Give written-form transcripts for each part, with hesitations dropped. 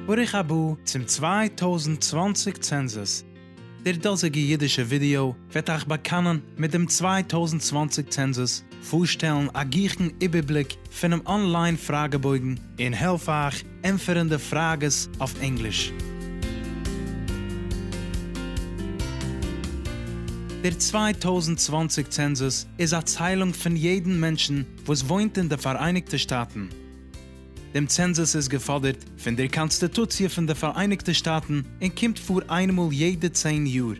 ברוך הבא צום 2020 צענזוס. דער דאזיגע אידישע ווידעא וועט אייך באקאנען מיט דעם 2020 צענזוס, פארשטעלן א גיכן איבערבליק פונעם אנליין פראגעבויגן, און העלף אייך ענטפערן די פראגעס אויף ענגליש. דער 2020 צענזוס איז א ציילונג פון יעדן מענטשן וואס וואוינט אין די פאראייניגטע שטאטן. דעם צענזוס איז געפאדערט פון דער קאנסטיטוציע פון די פאראייניגטע שטאטן און קומט פאר איינמאל יעדע צען יאר.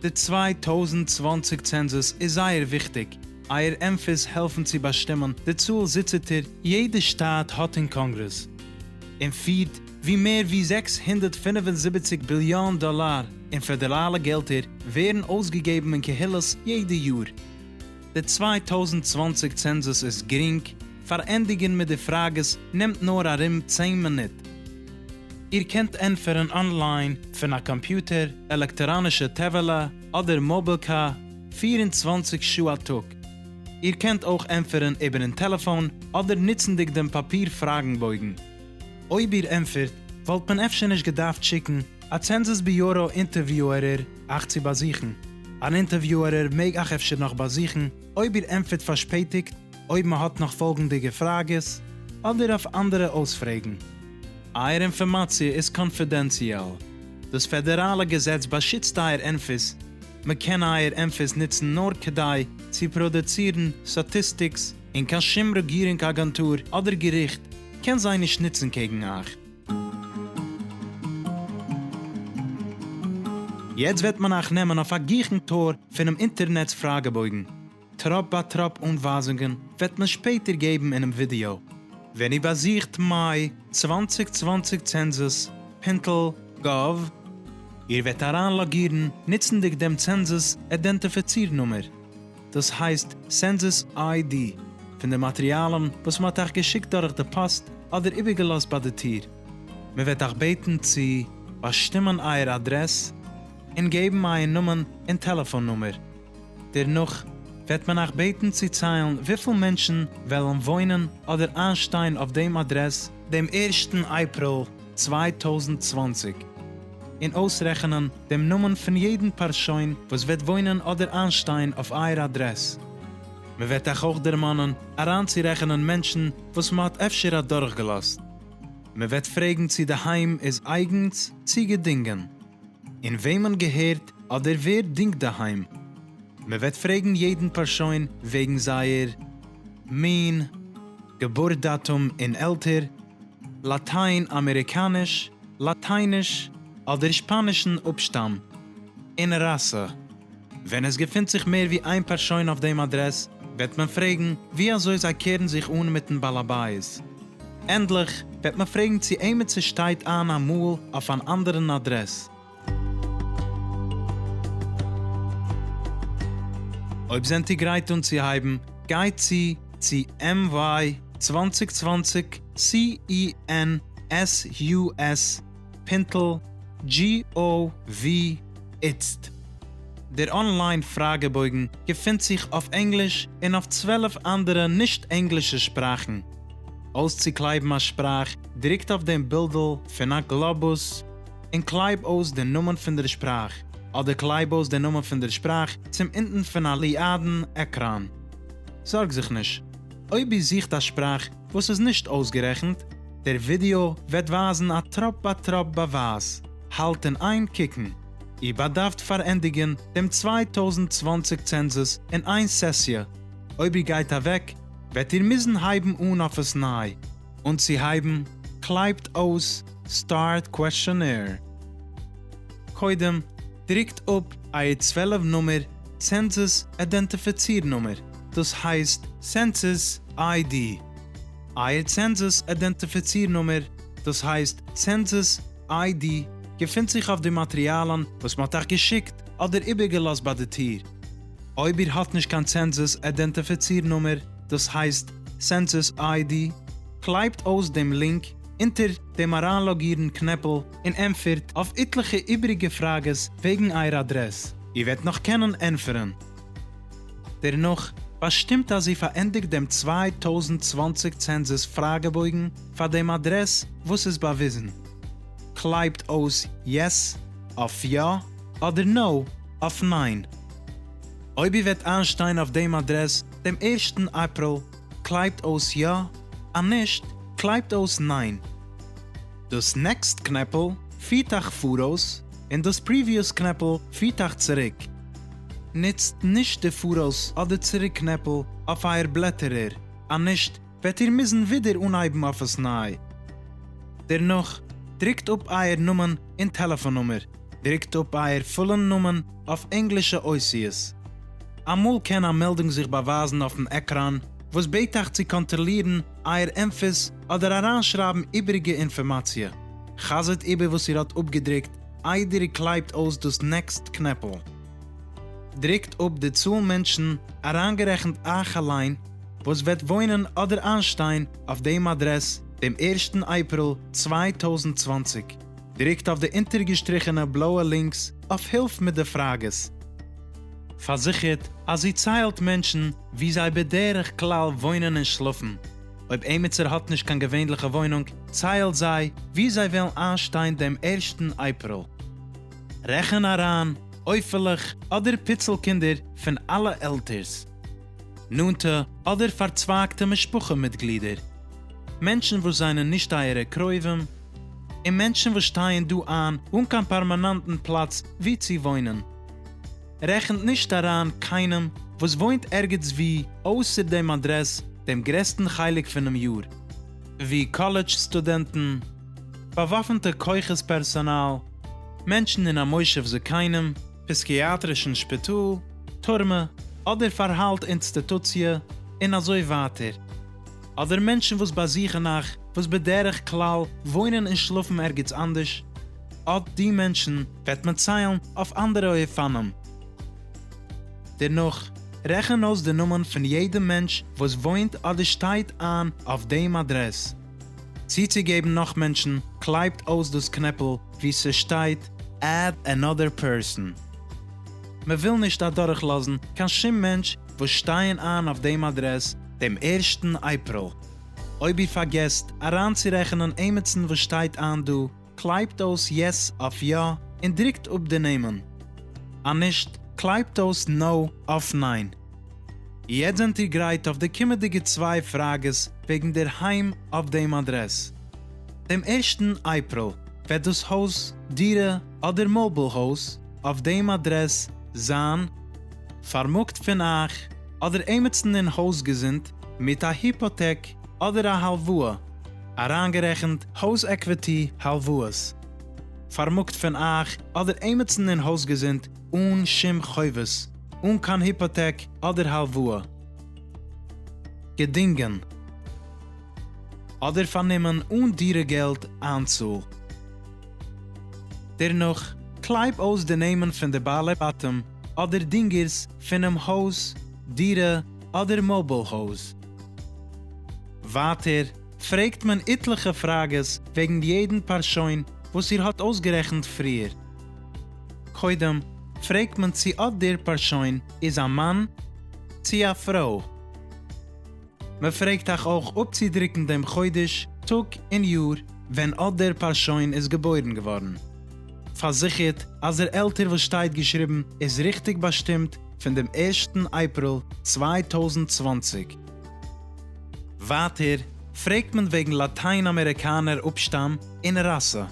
די 2020 צענזוס איז זייער וויכטיג, אייער ענטפערס העלפן צו באשטימען די צאל זיצערטער יעדע שטאט האט אין קאנגרעס, און פירט ווי מער ווי 675 ביליאן דאלאר אין פעדעראלע געלטער ווערן אויסגעגעבן אין קהילות יעדע יאר. די 2020 צענזוס איז גרינג, פארענדיגן מיט די פראגעס נעמט נאר ארום צען מינוט. איר קענט ענטפערן אנליין פון א קאמפיוטער, עלעקטעראנישע טעוועלע אדער מאבילקע 24 שעה א טאג. איר קענט אויך ענטפערן איבערן טעלעפאן אדער נוצנדיג דעם פאפיר פראגן-בויגן. אויב איר ענטפערט, וואלט מען אפשר נישט געדארפט שיקן א צענזוס ביורא אינטערוויוערער אייך צו באזוכן. אן אינטערוויוערער מעג אייך אפשר נאך באזוכן אויב איר ענטפערט פארשפעטיגט, אויב מען האט נאך פאלגנדיגע פראגעס, אדער אויף אנדערע אויספרעגן. אייער אינפארמאציע איז קאנפידענציעל. דאס פעדעראלע געזעץ באשיצט אייער ענטפערס. מען קען אייער ענטפערס נוצן נאר כדי צו פראדוצירן סטאטיסטיקס, און קיין שום רעגירונג אגענטור אדער געריכט קען זיי נישט נוצן קעגן אייך. יעצט וועט מען אייך נעמען אויף א גיכן tour פונעם אינטערנעץ פראגעבויגן. טראפ ביי טראפ אנווייזונגען וועט מען שפעטער געבן אינעם ווידעא. ווען איר באזוכט my 2020 census פינטל gov, איר וועט אריינלאגירן נוצנדיג דעם צענזוס אידענטיפיציר נומער, דאס הייסט Census ID, פון די מאטריאלן וואס מען האט אייך געשיקט דורך די פאסט אדער איבערגעלאזט ביי די טיר. מען וועט אייך בעטן צו באשטימען אייער אדרעס און געבן אייער נאמען און טעלעפאן נומער. דערנאך וועט מען אייך בעטן צו ציילן וויפיל מענטשן וועלן וואוינען אדער איינשטיין אויף דעם אדרעס דעם ערשטן אפריל 2020, און אויסרעכענען דעם נאמען פון יעדן פארשוין וואס וועט וואוינען אדער איינשטיין אויף אייער אדרעס. מען וועט אייך אויך דערמאנען אריינצורעכענען מענטשן וואס מען האט אפשר אדורכגעלאזט. מען וועט פרעגן צי די היים איז אייגנס צי געדינגען, און וועמען געהערט אדער ווער דינגט די היים. מען וועט פרעגן יעדן פארשוין וועגן זייער מין, געבורט דאטום און עלטער, לאטיין אמעריקאניש, לאטייניש אדער שפאנישן אפשטאם, און ראסע. ווען עס געפינט זיך מער ווי איין פארשוין אויף דעם אדרעס, וועט מען פרעגן ווי אזוי זיי קערן זיך אן מיטן בעל הבית. ענדליך, וועט מען פרעגן צי עימיצער שטייט איין אמאל אויף אן אנדערן אדרעס. אויב זענט איר גרייט אנצוהייבן, גייט צו צו MY 2020 CENSUS פינטל GOV איצט. דער אנליין פראגעבויגן געפינט זיך אויף ענגליש און אויף 12 אנדערע נישט-ענגלישע שפראכן. אויסצוקלייבן א שפראך, דרוקט אויף דעם בילדל פון א גלאבוס און קלייב אויס דעם נאמען פון דער שפראך, אדער קלייב אויס דעם נאמען פון דער שפראך צום אונטן פון א ליאדן עקראן. זארג זיך נישט אויב איר זוכט א שפראך וואס איז נישט אויסגערעכנט, דער ווידעא וועט ווייזן א טראפ ביי טראפ באווייז, האלט אין איין קוקן. איר באדארפט פארענדיגן דעם 2020 צענזוס אין איין סעסיע, אויב איר גייט אוועק וועט איר מוזן הייבן אן אויף עס ניי. אנצוהייבן, קלייבט אויס Start Questionnaire. קודם, דרוקט אפ אייער 12 נומער צענזוס אידענטיפיציר נומער, דאס הייסט Census ID. אייער צענזוס אידענטיפיציר נומער, דאס הייסט Census ID, געפינט זיך אויף די מאטריאלן וואס מען האט אייך געשיקט אדער איבערגעלאזט ביי די טיר. אויב איר האט נישט קיין צענזוס אידענטיפיציר נומער, דאס הייסט Census ID, קלייבט אויס דעם לינק אונטער דעם אריינלאגירן קנעפל און ענטפערט אויף איטליכע איבעריגע פראגעס וועגן אייער אדרעס. איר וועט נאך קענען ענטפערן. דערנאך באשטימט אז איר פארענדיגט דעם 2020 צענזוס פראגעבויגן פאר דעם אדרעס וואס איז באוויזן. קלייבט אויס Yes אויף יא אדער No אויף ניין. אויב איר וועט איינשטיין אויף דעם אדרעס דעם ערשטן אפריל, קלייבט אויס יא, אז נישט, קלייבט אויס ניין. דאס Next קנעפל פירט אייך פאראויס, און דאס Previous קנעפל פירט אייך צוריק. נוצט נישט די פאראויס אדער צוריק קנעפל אויף אייער בלעטערער, אז נישט וועט איר מוזן ווידער אנהייבן אויף עס ניי. דערנאך דרוקט אפ אייער נאמען און טעלעפאן נומער. דרוקט אפ אייער פולן נאמען אויף ענגלישע אותיות. אמאל קען א מעלדונג זיך באווייזן אויפן עקראן וואס בעט אייך צו קאנטראלירן אייער ענטפערס אדער אריינשרייבן איבעריגע אינפארמאציע. חזר'ט איבער וואס איר האט אפגעדרוקט איידער איר קלייבט אויס דאס Next קנעפל. דרוקט אפ די צאל מענטשן, אריינגערעכנט אייך אליין, וואס וועט וואוינען אדער איינשטיין אויף דעם אדרעס דעם ערשטן אפריל 2020. דרוקט אויף די אונטערגעשטריכענע בלויע לינקס אויף הילף מיט די פראגעס. פארזיכערט אז איר ציילט מענטשן וואו זיי בדרך כלל וואוינען און שלאפן. אויב עימיצער האט נישט קיין געווענליכע וואוינונג, ציילט זיי וואו זיי וועלן איינשטיין דעם ערשטן אפריל. רעכן אריין עופה'לעך אדער פיצל קינדער פון אלע עלטערס. נאנטע אדער פארצווייגטע משפחה מיטגלידער. מענטשן וואס זענען נישט אייערע קרובים. און מענטשן וואס שטייען דא איין אן קיין פארמאנאנטן פלאץ וואו צו וואוינען. רעכנט נישט אריין קיינעם וואס וואוינט ערגעץ וואו אויסער דעם אדרעס דעם גרעסטן חלק פונעם יאר, ווי קאלעדזש סטודענטן, באוואפנטע כוחות פערסאנאל, מענטשן אין א מושב זקנים, פסיכיאטרישן שפיטאל, טורמע, אדער פארהאלט אינסטיטוציע, און אזוי ווייטער. אדער מענטשן וואס באזוכן אייך וואס בדרך כלל וואוינען און שלאפן ערגעץ אנדערש, אט די מענטשן וועט מען ציילן אויף אנדערע אופנים. דערנאך, רעכן אויס די נאמען פון יעדע מענטש וואס וואוינט אדער שטייט איין אויף דעם אדרעס. צוצוגעבן נאך מענטשן, קלייבט אויס דאס קנעפל וואו ס'שטייט Add another person. מ'וויל נישט אדורכלאזן קיין שום מענטש וואס שטייען איין אויף דעם אדרעס דעם ערשטן אפריל. אויב איר פארגעסט אריינצורעכענען עימיצן וואס שטייט איין דא, קלייבט אויס Yes אויף יא און דרוקט אפ די נעמען. אז נישט, קלייבט אויס No אויף ניין. יעצט זענט איר גרייט אויף די קומענדיגע צוויי פראגעס וועגן דער היים אויף דעם אדרעס. דעם ערשטן אפריל וועט דאס הויז, דירה אדער mobile הויז אויף דעם אדרעס זיין פארמאגט פון אייך אדער עימיצן אין הויזגעזינד מיט א היפאטעק אדער א הלוואה, אריינגערעכנט house equity הלוואות, פארמאגט פון אייך אדער עימיצן אין הויזגעזינד אן שום חובות, אן קיין היפאטעק אדער הלוואה. געדינגען אדער פארנומען אן דירה געלט איינצאל. דערנאך קלייב אויס די נעמען פון די בעלי בתים אדער דינגערס פונעם הויז, דירה אדער mobile הויז. ווייטער פרעגט מען איטליכע פראגעס וועגן יעדן פארשוין וואס איר האט אויסגערעכנט פריער. קודם פרעגט מען צו אט דער פארשוין איז א מאן צו א פרוי. מען פרעגט אייך אויך אפצודרוקן דעם חודש, טאג און יאר ווען אט דער פארשוין איז געבוירן געווארן. פארזיכערט אז דער עלטער וואס שטייט געשריבן איז ריכטיג באשטימט פון דעם ערשטן אפריל 2020. ווייטער פרעגט מען וועגן לאטיין אמעריקאנער אפשטאם און ראסע.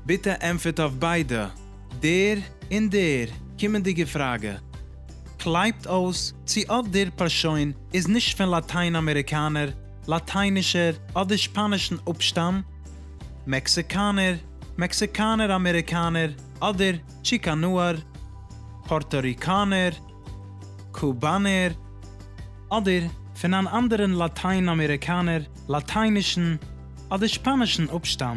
ביטע ענטפערט אויף ביידע, דער און דער קומענדיגע פראגע. קלייבט אויס צו אט דער פארשוין איז נישט פון לאטיין אמעריקאנער, לאטיינישער אדער שפאנישן אפשטאם, מעקסיקאנער, מעקסיקאנער אמעריקאנער אדער טשיקאנאער, פארטא ריקאנער, קובאנער, אדער פון אן אנדערן לאטיין אמעריקאנער, לאטיינישן אדער שפאנישן אפשטאם.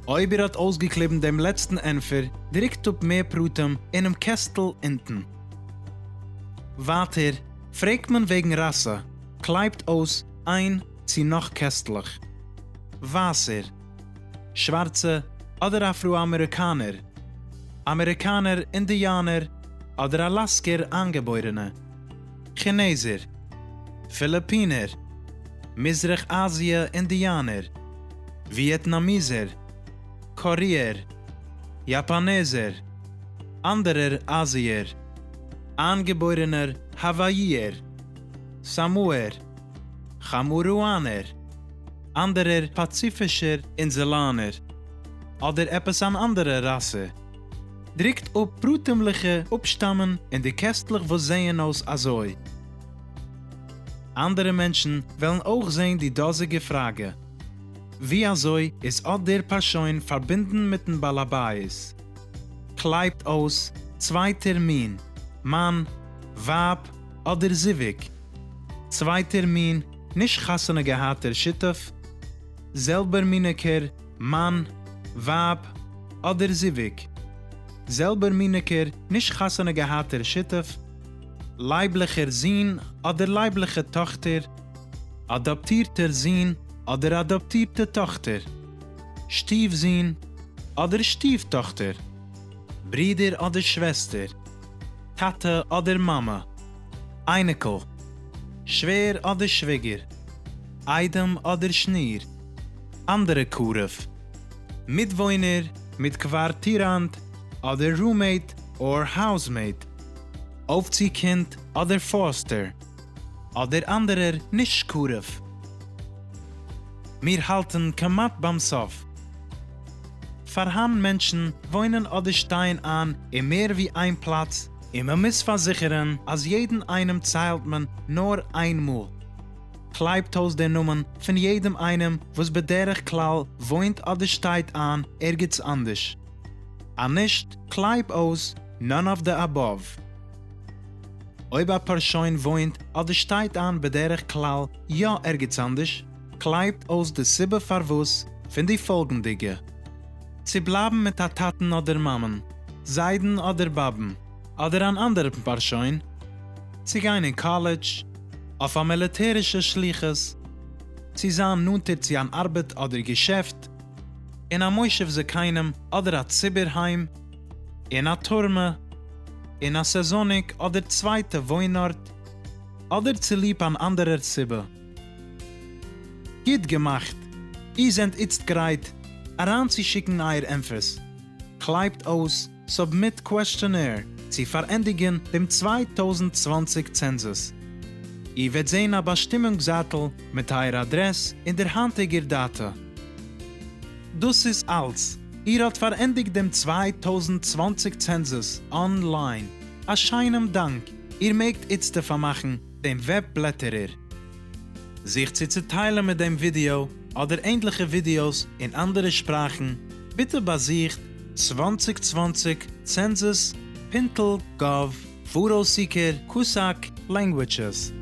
אויב איר האט אויסגעקליבן דעם לעצטן ענטפער, דרוקט אפ מער פרטים אינעם קעסטל אונטן. ווייטער פרעגט מען וועגן ראסע, קלייבט אויס איין צי נאך קעסטלעך. ווייסער, שווארצע אדער אפרא-אמעריקאנער, אמעריקאנער אינדיאנער אדער אלאסקער איינגעבוירענע, כינעזער, פיליפינער, מזרח אזיע אינדיאנער, וויעטנאמיזער. קארעאר, יאפאנעזער, אנדערער אזיער, איינגעבוירענער האוואיער, סאמאער, כאמורואנער, אנדערער פאציפישער אינזלאנער, אדער עפעס אן אנדערע ראסע. דרוקט אפ פרטימליכע אפשטאמען אין די קעסטלעך וואס זעען אויס אזוי. אנדערע מענטשן וועלן אויך זען די דאזיגע פראגע. ווי אזוי איז אט דער פארשוין פארבינדן מיטן בעל הבית? קלייבט אויס צווייטער מין, מאן, ווייב אדער זיווג, צווייטער מין, נישט חתונה געהאטער שותף, זעלבער מיניקער, מאן, ווייב אדער זיווג, זעלבער מיניקער, נישט חתונה געהאטער שותף, לייבליכער זון אדער לייבליכע טאכטער, אדאפטירטער זון אדער אדאפטירטע טאכטער, שטיף-זון אדער שטיף-טאכטער, ברודער אדער שוועסטער, טאטע אדער מאמע, אייניקל, שווער אדער שוויגער, איידעם אדער שניר, אנדערע קרוב, מיטוואוינער, מיטקווארטיראנט אדער roommate or housemate, אויפצי-קינד אדער foster. אדער אנדערער נישט קרוב. מיר האלטן כמעט ביים סוף. פארהאן מענטשן וואוינען אדער שטייען איין אין מער ווי איין פלאץ און מען מוז פארזיכערן אז יעדן איינעם ציילט מען נאר איין מאל. קלייבט אויס דער נאמען פון יעדעם איינעם וואס בדרך כלל וואוינט אדער שטייט איין ערגעץ אנדערש. אנישט קלייב אויס none of the above. אויב א פארשוין וואוינט אדער שטייט איין בדרך כלל יא ערגעץ אנדערש, קלייבט אויס די סיבה פארוואס פון די פאלגנדיגע. צו בלייבן מיט א טאטן אדער מאמען, זיידן אדער באבען, אדער אן אנדערן פארשוין, צו גיין אין קאלעדזש, אויף א מיליטערישע שליחות, צו זיין נאנטער צו אן ארבעט אדער געשעפט, אין א מושב זקנים אדער א ציבור היים, אין א טורמע, אין א סעזאניק אדער צווייטע וואוינארט, אדער צוליב אן אנדערער סיבה. גוט געמאכט! איר זענט איצט גרייט אריינצושיקן אייער ענטפערס. קלייבט אויס Submit Questionnaire צו פארענדיגן דעם 2020 צענזוס. איר וועט זען א באשטימונג זייטל מיט אייער אדרעס און דער היינטיגער דאטע. דאס איז אלץ. איר האט פארענדיגט דעם 2020 צענזוס אנליין. א שיינעם דאנק. איר מעגט איצטער פארמאכן דעם וועב בלעטערער. זיך צו צוטיילן מיט דעם ווידעא אדער ענדליכע ווידעאס אין אנדערע שפראכן, ביטע באזוכט 2020 צענזוס פינטל gov פאראויסיקער קוסאק languages.